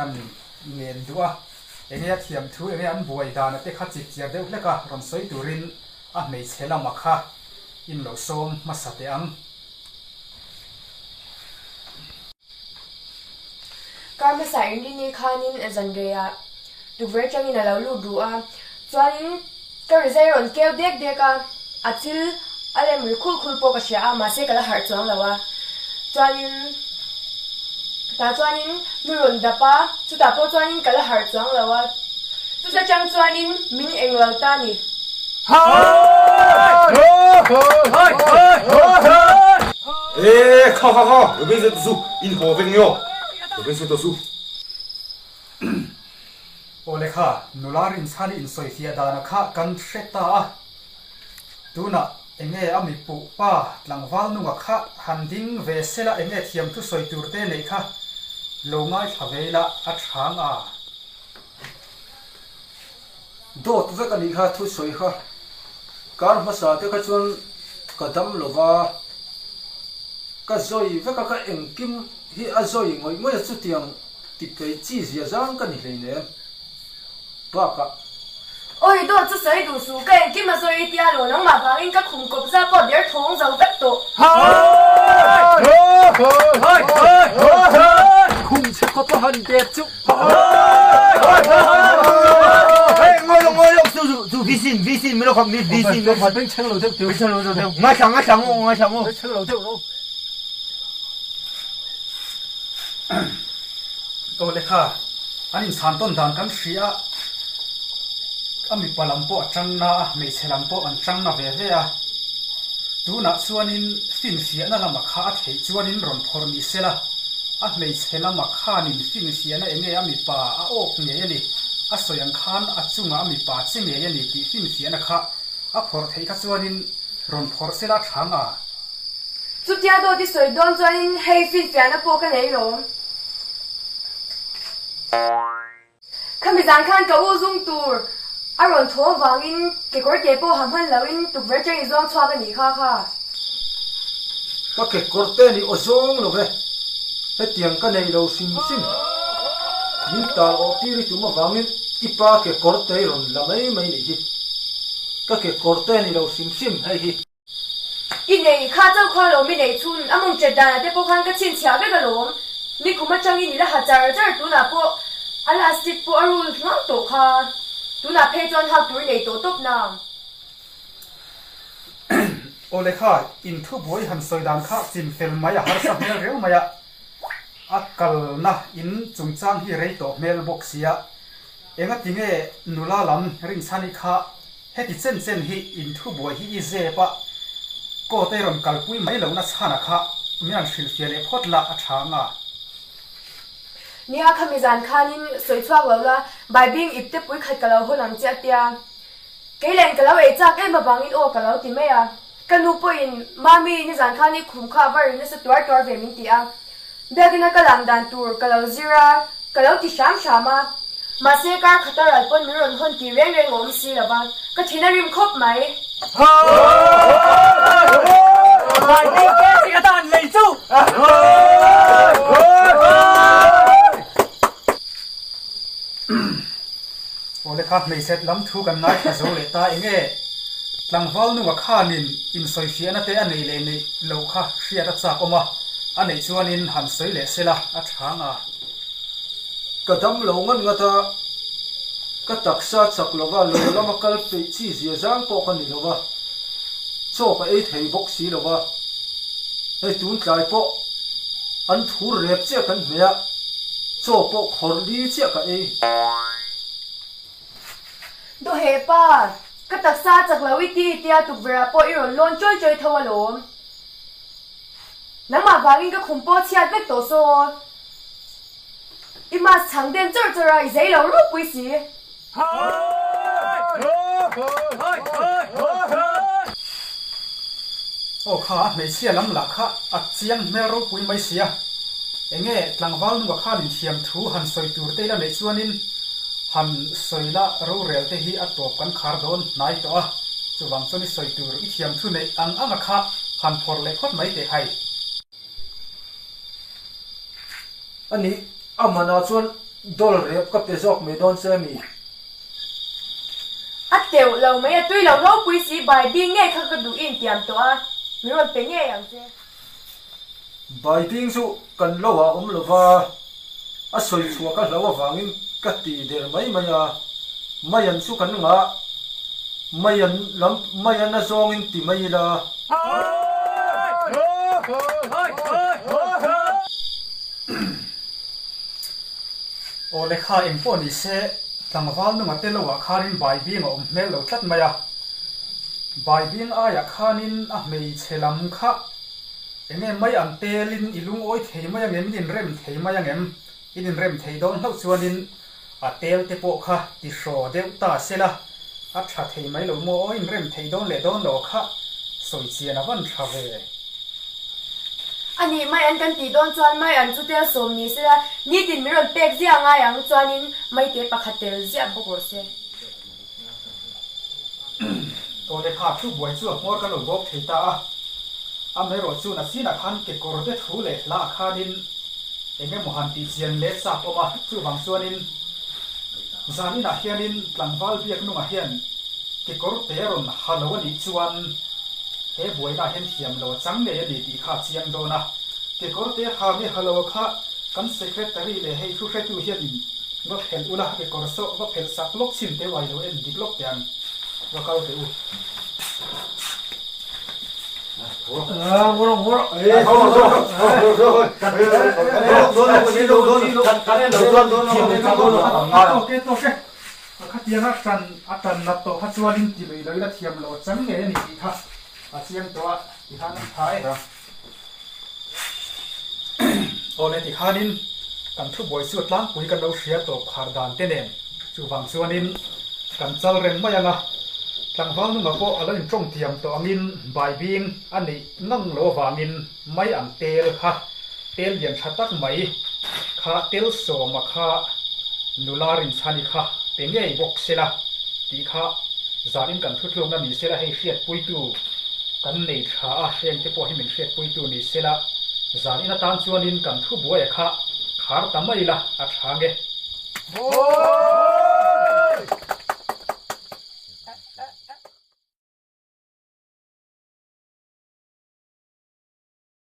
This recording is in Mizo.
Kan ngen duh a, enge a thiam thu enge an buai dan a te kha chip chiar deuh hlek a rawn sawi turin a hmeichhe lama kha in lo sawm hmasa teh ang. Kar hmasa Inrini khanin zanreiah tukverh atangin a lo lut ru a, chuanin ka rizai rawn keu dek dek a, a thil a lem ri khul khul pawh ka hria a, mahse ka la harh chuang lo a, chuanin tah chuanin mi rawn dap a, chutah pawh chuanin ka la harh chuang lo a, chuta tang chuanin min eng lo ta a ni. Eee kha kha kha lo beng sawi su in haw vek nge aw lo beng sawi tawh su. Aw le kha nula rinchhan i insawifiah dana kha kan hre ta a, tunah enge a mipuh pa tlangval nunga kha han ding ve sela enge thiamthu sawi tur te neih kha lo ngaithla ve ila a chhang a. Dawt vek a nih kha thu sawi kha. Kar hmasa te kha chuan ka dam lo va, ka zawi vek a, ka engkim hi a zawi ngawih ngawih a, chutiang ti phei chi zia zang ka ni hleinem. Bakah. Awi dawt chu sawi duh suh, ka engkim a zawi i tia lo, nangmah vangin ka khum kawp za pawh der thawng zo vek tawh. Khum chhe khawp a han det chu. Aw lekha, an inchhan tawn dan kan hria a, a mipa lam pawh a tang na a, hmeichhe lam pawh an tang na ve ve a. Tunah chuanin finfiahna lamah kha a theih chuanin rawn phawrh ni sela, a hmeichhe lama khanin finfiahna enge a mipa a awk ngei a ni, a sawi ang khan a chungah a mipa che ngei a ni tih finfiahna kha a phawrh theih kha chuanin rawn phawrh sela tha nga. Chutia dawt i sawi dawn chuanin hei finfiahna pawh ka nei lawm. Khami zan khan ka u zung tur a rawn thawm vangin kekawrte pawh ha hman loin tukverh cheng i zuang chhuak a nih kha kha. Ka kekawrte ni aw zawng lo ve, hetiang ka nei lo hrim hrim. Min tal awh tir i tum avangin i pa kekawrte i rawn la mai mai nih hi. Ka kekawrte ni lo hrim hrim hei hi. I nei kha chauh kha alawm i nei chhun a mawng chet danah te pawh khan ka chhinchhiah vek alawm. Nikum atangin i la ha char char tunah pawh a lastic pawh a rul hnuang tawh kha. Tunah phei chuan hak tur i nei tawh tawp na. Aw le kha, in thu buai han sawi dan kha chin fel mai a harsa hmel reuh mai a, a kalna in chungchang hi rei tawh hmel bawk sia. Engatinge nula lam rinchhani kha Heti chen chen hi in thu buai hi i zep a, court ei rawn kalpui mai lohna chhana kha min han hrilhfiah leh phawt la a tha anga. Nia khami zan khanin sawi chhuak lo la, Baibing ip te pui khat ka lo hawn ang che a tia. Kei len ka lo ei chak em avangin aw ka lo ti mai a. Ka nu pawhin Mami nizan khan i khum kha a va ri nasa tuar tuar ve min ti a. Biakina ka lam dan tur ka lo zir a, ka lo ti hram hram a. Mahse kar khata ral pawn min rawn hawn tih reng reng a awm si lo va, ka thin a rim khawp mai. Aw le kha hmeichhe lam thu kan ngaithla zo leh ta enge tlangval nunga khanin insawifiahna te a nei leh neih loh kha hriat a chak awm a, a neih chuanin han sawi leh sela a tha nga. Ka dam lo ngat ngat a, ka taksa chak lova lo lama kal peih chi zia zang pawh ka ni lova, chaw ka ei thei bawk si lova, hei tun tlai pawh an thur rep chiah kan hmeh a, chaw pawh khawrh li chiah ka ei. Dawheh pa, ka taksa chak lo i ti tia tukverh ah pawh i rawn lawn chawi chawi tho alawm. Nangmah vangin ka khum pawh chhiat vek tawh saw. I mask chhang den chawrh chawrh a, i zei lo ropui si. Aw kha a hmeichhia lam lah kha a chiang hmel ropui mai sia. Enge tlangval nunga khan inthiam thu han sawi tur te ila neih chuanin han sawi la rorel te hi a tawp kan khar dawn hnai tawh a, chuvang chuan i sawi tur i thiam thu neih ang anga kha han phawrh leh phawt mai teh hai. A nih, a hmanah chuan. Doll rep ka pe zawk mai dawn che mi? A teuh lo mai, a tui lo ropui si, Baibing ngei kha ka duh in tiam tawh a, min rawn pe ngei ang che. Baibing chu kan lo ah awm lo va, a sawi chhuah ka hlau avangin ka ti der mai mai a, Maian chu kan ngah, Maian lam Maian a zawngin ti mai ila. Aw lehkha eng pawh ni se, tlangval nunga te loah khanin Baibing a awm hmel lo tlat mai a. Baibing aiah khanin a hmeichhe lam kha eng nge mai an telin i lungawi thei mai angem, in inrem thei mai angem, in inrem thei dawn hlauh chuanin a tel te pawh kha ti hraw deuh ta sela a tha thei mai lo maw aw, inrem thei dawn leh dawn lo kha sawi chian a van tha ve. A nih mai an kan tih dawn chuan mai an chu tel sawm ni sela nitin min rawn pek ziah ngai ang chuanin maite pakhat tel ziah bawk rawh se. Aw lehkha thu buai chu a hmawr kan lo bawk thei ta a, amaherawh chu nachinah khan kekawr te thu leh hla ah khanin eng emaw han tih chian leh chak awm a, chuvang chuanin zan inah hianin tlangval biak nungah hian kekawr te rawn ha lo a nih chuan he buaina hian thiam lo a chang ngei a ni tih kha a chiang dawn a, kekawr te ha nge ha lo kha kan secretary leh hei thu hretu hianin Va phelh ula, kekawr sawh va phelh sak lawk chhin teh uai lo en dik lawk teh ang, va kal teh u. Khatiang a tan a tan nat tawh kha chuanin ti lui lo ila thiam lo chang ngei a ni tih kha a chiang tawh a, tikhan an tha e. Awle tikhanin kan thubuai chu a tlangpui kan lo hria tawp khar dan te nen chuvang chuanin kan chal reng mai ang a, tlangval nunga pawh a lo intawng tiam tawh angin baibing a neih ngang lo avangin mai ang tel kha tel lian tha tak mai kha tel sawma kha nula rinchhani kha pe ngei bawk sela tih kha zanin kan thutlukna ni sela hei hriatpuitu Kan nei tha a, heng te pawh hi min hriatpuitu ni sela, zan in atan chuanin kan thu buaia kha khar ta mai ila a tha nge.